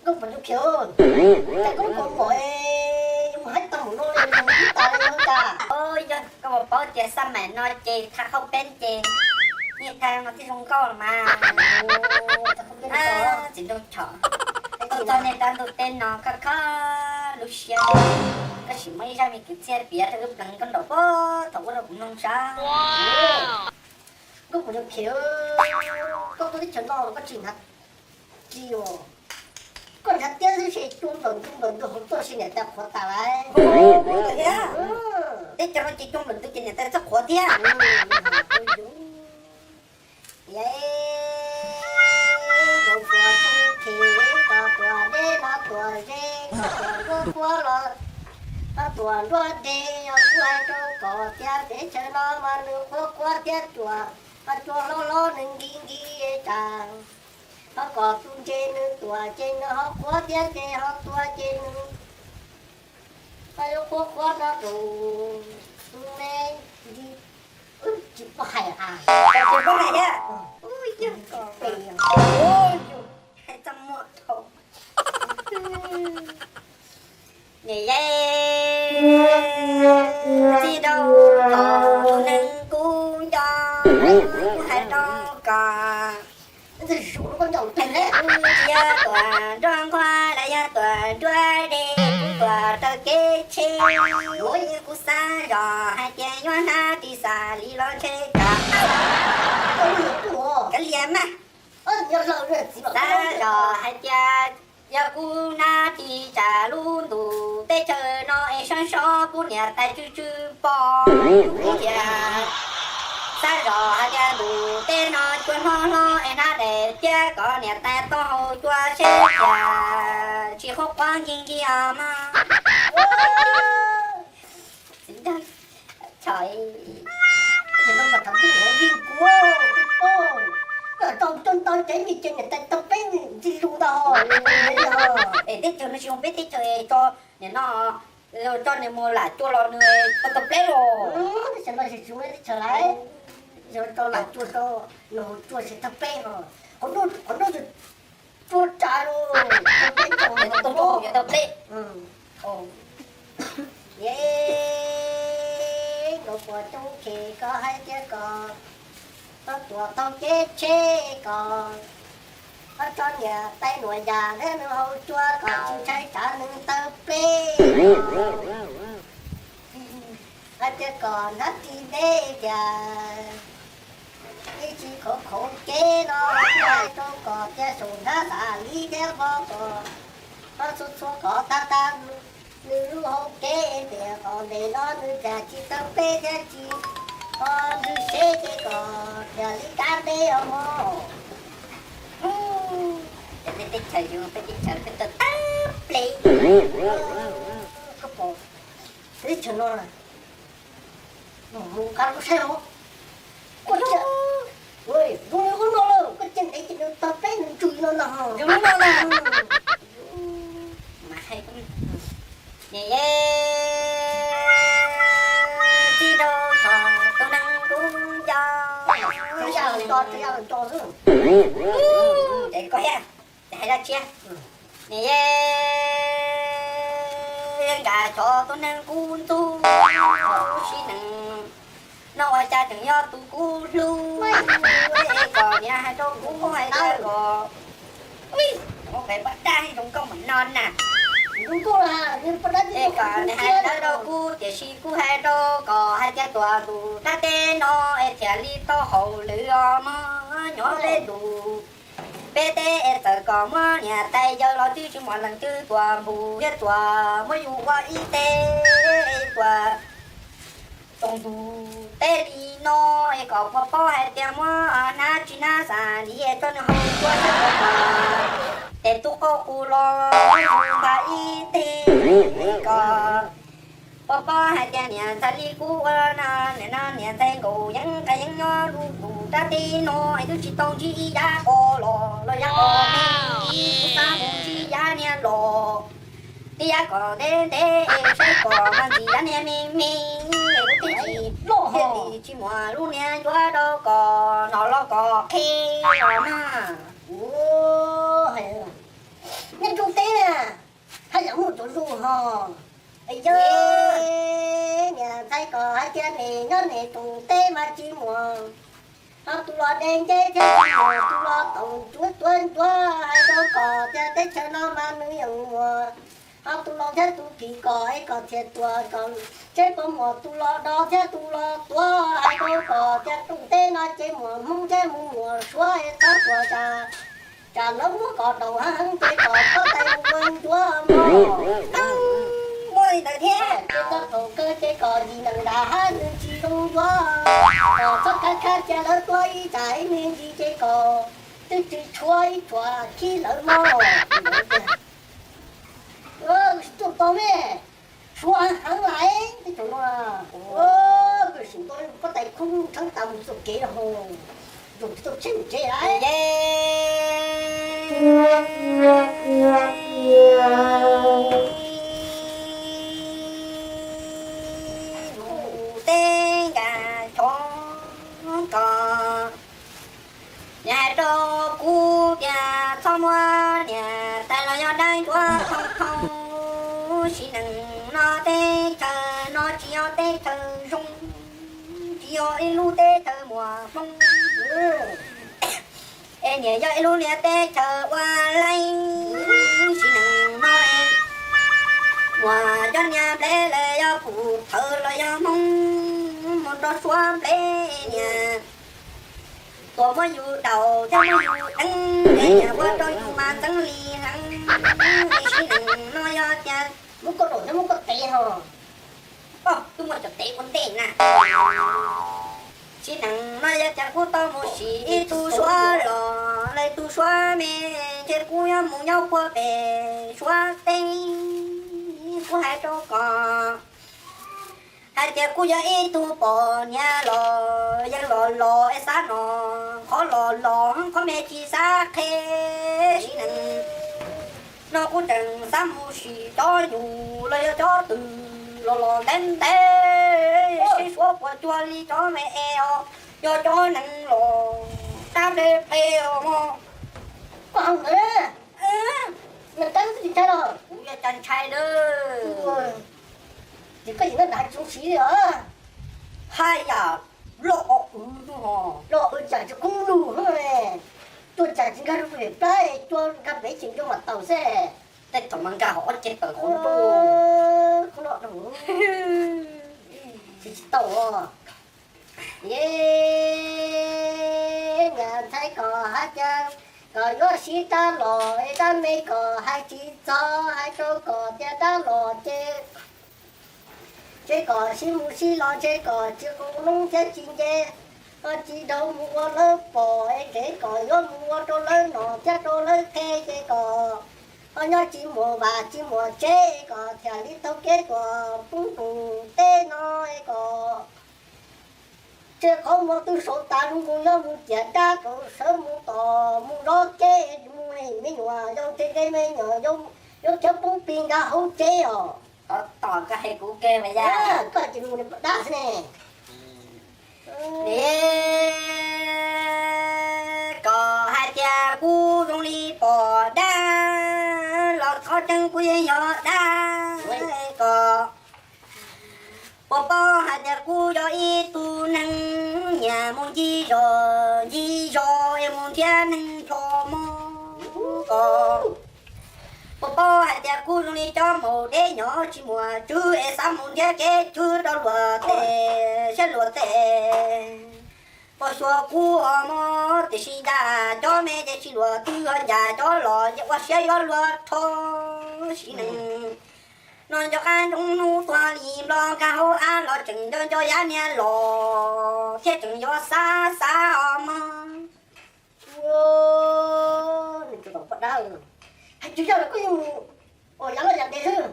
Koj puas nco khiav, cas koj lub kaus mom zoo haib tag mus no li, ib tas li no cas? Yog koj puas paub tias xab maim no ces thaj qhaub peeb ces niaj thaj no twb zoo nkauj los mas. Txiv nraug Chom, koj txog niaj dab ntug teb no koj khob lub siab, koj sim muab ib zaj me kwv txhiaj piav rau wb pleev koj nraum pab thaum ub rau kuv mloog saib. Koj puas nco khiav, koj tuaj teb chaws no koj tsis hnav tsi os? Koj hnav tiab xwb ces cua nplawm ntug nplawm ntug hauv tuaj ces niam tais qhuav tas lawm. Teb chaws no ces cua nplawm ntug ces niam tais txawj qhuav thiab. Yog, tuaj tuaj txog ces tuaj tuaj deb los tuaj ze, tuaj tuaj nruab quab los, tuaj tuaj nruab deg. Yog kuv hais rau koj tias teb chaws no mas nws qhuav qhuav thiab cua, cua hlob hlob nws nkig nkig tas. Ho kom tus ntses nws tuaj ces nws ho qhuav thiab ces ho tuaj ces nws ho yuav qhuav qhuav no rau tus me ntsis. Tsis paub hais a, tsis paub hais thiab. Hais txog muaj dhau. Niam yau, txiv nraug Chom, tus neeg kuv nco, kuv hais rau koj, tsis yog tuaj nruab nqhuab los yog tuaj nruab dej, kuv tuaj taug kev tsheb, kuv xav zoj hais tias yuav hnav ris xav li los ntshe kam. Kav liam mas. Xav zoj hais tias yog kuv hnav ris tsam lub ntuj teb chaws no es sab sab kuv niam tais tsw tsw pom. Kuv tias xav zoj hais tias ntuj teb no cua hlob hlob es hnav daim tiab kom niam tais taub hau cua seb tias tsis qhuav qhuav nkig nkig os mog. Txiv nraug Chom, teb chaws no mas thaum twg los yeej kuv, koj tau coj ntau ces vim ces niam tais tau peb ntxig lus ntau. Es teb chaws no tsis zoo peb teb chaws, tso niam no, tso nws mus lam cua los nws tau tau pleb los. Teb chaws no tsis zoo peb teb chaws lawm, tso lam cua rau nws haus cua tsis tau pleb os. Qhov no, qhov no cua tsa los tau pleb, tau pleb. Ye, nkauj puas coob khes koj hais tias koj tau tuaj taug kev tsheb koj, koj tso niam tais nuam yam thiab nws haus cua kom tsis ntshai tsam nws tawg pleb. Hais tias kom hnab ris deb tias ib tsis khaum khaum kev no, hais rau kom tias saum hnab xav li thiab vov kom txhua txhua kom tag tag nws lub hauv kev tias kom ntawm no nws cas tsis tawg pleb thiab tsis ho ntswg seb ces kom tias li kab deb os mog. Peb teb chaws zoo, peb teb chaws peb tawg tawg pleb. Koj pom teb chaws no, mus nqa lub saib os. Koj cia, zoo li lub no lawm, koj cia ntev ces nws tawg pleb nws ntswg no na. Zoo li no na. Mas hais, niam ye, txiv nraug Chom, tus neeg kuv nco. Txiv yam los nco, txiv yam los nco xwb. Ces koj thiab, ces hais dab tsi? Niam ye, nkam Chom, tus neeg kuv ntxub, lub sij hawm no ua cas tseem yog tus kuv hlub. Es kom niam hais rau kuv hais tias kom, ui, ua pem paj dab zoo nkauj mus no na. Es kom niam hais ntawd rau kuv, tiam sis kuv hais rau koj hais tias tuaj ntuj rab teb no es thiaj li tau haum lwm os mog. Nyob peb ntuj peb teb es txawm kom muab niam tais yawm los twb tsis muaj leej twg tuaj npug thiab tuaj muab yus ua ib teg tuaj tsaus ntuj teb li no. Es kom puas paub hais tias muab hnab tsis hnab xav li es tso nws haus cua sab tod, tes tub qaub qus los npag ib teg. Kom puas paub hais tias niam ntxhais li kuv ua no, niam no niam ntxhais nkaus yeeb qas yeeb nyob lub ntuj rab teb no es twb tsis tau ntsib ib yav qos los los yav qos me, kuv xav mus ntsib yav niag los, ib yav kom ntev ntev es saib kom mas ntsib yav niag me me, kuv thiaj tsis, thiaj li tsis muaj lub niag ncuav rau kom hnov los kom qhia los mas. Ua, hais, nyob rau Haj yam muaj cov zoo ho. Yog niam ntxhais kom hais tias nws nyob nws tus teb mas tsis muaj, ho tus los de nceb thiab tsis muaj, tus los taum ncuav tuav ncuav, hais rau kom tias teb chaws no mas nws yeej muaj, ho tus los thiab tus phim kom es kom thiaj tuaj kom seb puas muaj tus los do thiab tus los tuav, hais rau kom tias rooj teb no ces muaj Hmoob thiab mus muaj Suav es txhob tuaj tsam, tsam lawv muab kom daus heev heev ces kom pob tais mus ua ncuav mog. Muaj li ntawd thiab. Ces txog thaum kawg ces kom yim neeg nram hav nws tsis zoo ncuav, kom txhob khab khab cia lawv tuav ib tsam ib me ntsis ces kom twb tsis tshuav ib tshuam khib lawv mog. Tuaj tau me, Suav heev lais teb chaws no, koj sim tau pob tais khub tshawb tas mus txoj kev no, zoo tsis tau tsheb mus tsev lais. Teb nkag chov kos, nws hais rau kuv tias txhob muab niam tais los yog dab ntsuav thoob thoob, sim neej no teb chaws no tsis yog teb chaws zoo, tsis yog ib lub teb chaws muaj hmoo, es niam yog ib lub niag teb chaws ua laib, sim neej no muaj cov niag nplej los yog pum thawv los yog hmoob mus rau Suav nplej niam tuaj muab yus daus thiab muab yus deev, es niam ua rau yus mas txeeb li heev. Sim neej no yog tias muab koj daus thiab muab koj tev ho, twb muaj cov tev ua ntej na. Sim neej no yog tias kuv tau mus sim ib tug Suav los, los ib tug Suav me, ntshe kuv yuav mus nyob puag pem Suav teb. Kuv hais rau koj hais tias kuv yog ib tug poj niam los yeej los los es xav no, qhov los los qhov me tsis xav qhia. Sim neej no kuv tseem xav mus sim cov yus los yog cov twg los los ntev ntev, seb Suav puas cuag li cov me es os, yog cov neeg los dab nplej phem os mog. Koj hais ntawd, nws tab twb tsis ntshai los kuv yuav cas ntshai lawm. Ces koj tsis nyob nram tsis siv li os. Haj yam loj wv, loj wv tsam tsis kub lug, tuaj tsam tsis nkag rau pem plab, tuaj nkag pem tseem nco mam taus xwb. Tej thaum mas nkag hauv ob ceg tawm hauv ntuj, tsis tsis tau os. Niam ntxhais kom hais tias kom yuav siv rab los es rab me kom hais tsis txog, hais rau kom tias rab los ces, ces kom siv mus siv los ces kom tsis qus noob thiab tsis nce, tsis dhau mus ua lawv pom es, ces kom yuav mus ua rau lawv nom thiab rau lawv qhe ces kom ho nyob tsis muaj vaj tsis muaj tsev kom thiaj li taug kev tuaj poob rau teb no es kom Tsis qhov muag twb saum tas zoo nkaus yuav mus ciam dab, sawv mus tom mus zov kev, mus li me nyuam yau, tej me nyuam yau, yuav khiav poob pis nkag hauv tsev os. Tos koj hais kuv kiag mas yog koj tsis mus li poj dab xwb ne. Li koj hais tias kuv zoo li poj dab los qhov tseeb kuv yeej yog dab. Koj puas paub hais tias kuv yog ib tug neeg nyiam mus ncig zos ncig zos es mus nrhiav neeg nrho mog. Koj puas paub hais tias kuv zoo li cov maum deb nyob tsis muaj tswv es xav mus nrhiav kev tswv rau luag tes, saib luag tes puas xyuas kuv os mog. Tiam sis ncaj cov me ces tsis luag twg, ncaj cov los ces ua siab yuav luag rho. Sim neej no nco qab ntsoov hnub tuag li nplo nkag hauv av los tseem nco nco yav niag los thiab tseem yuav xav xav os mog. Ua, nws tus tom poj dab, hais tsis zaj los koj yeej mus, ua yav loj yav ntev xwb.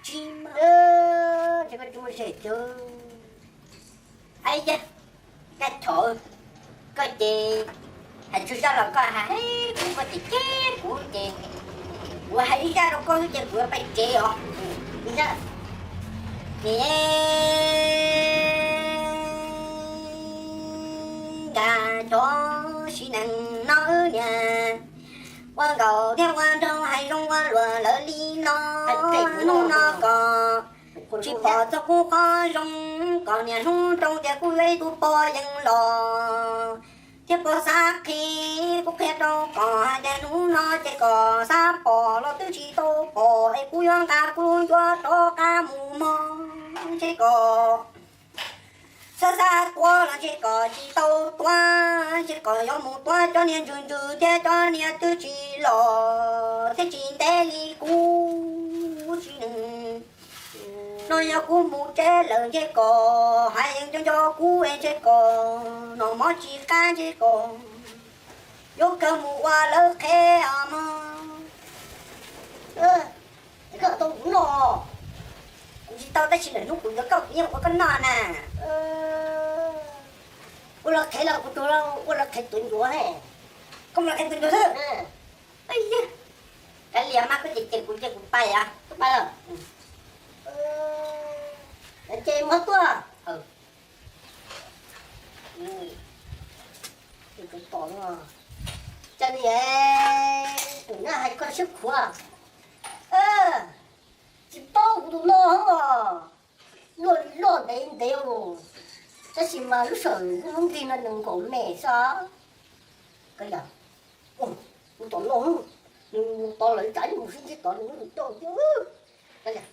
Tsis mas, ces koj tsis muaj zem cawv. Ai ya, koj chov, koj ces hais tsis zaj los koj hais kuv, koj ces cem kuv ces kuv hais ib zaj rau koj xwb ces kuv yuav pais tsev os. Ib zaj, niam, nkag chov, sim neej no wb niam Ua nkauj thiab ua nraug hais zoo ua luaj lawv li no, hnub no kom tsis pom txog kuv qhov zoo, kom niaj hnub nroo tias kuv yuav ib tug pog yeej los thiab pog xav qhia, kuv qhia rau kom hais tias hnub no ces kom xav pom los twb tsis tau pom, es kuv yuav nqa kuv lub ncuav rov qab mus mog, ntshe kom xav xav tuav los ntshe kom tsis tau tuav, ntshe kom yuav mus tuav cov niag ntsws ntsws thiab cov niag twb tsis los thiab tsis ntev li kuv tsis no. Yog kuv mus tsev lawm ntshe kom hais nco nco kuv es ntshe kom noj mov tsis qab, ntshe kom yuav kawg mus ua lawv qhev os mog. Koj tau kuv noj, kuv tsis tau tab sis lwm hnub kuv yuav koj kuv yeej ua koj noj na. Ua lawv qhev los kuv tsuas ua lawv qhev tuav ncuav he. Koj ua lawv qhev tuav ncuav xwb. Kav liam mas koj ces ces kuv ces kuv pais os. Koj pais lawm. Ces mus tuaj. Cas li tus no hais koj siab khuav. Tsis paub kuv tus no os, luaj li loj ntev ntev, tab sis mas lub sij hawm lub hnub nrig no nws nkaum me xwb. Kav liam, kuv tom no, nws mus tod lawm tsam ib mus sib ntsib tod nws muab nws coj thiab. Kav liam,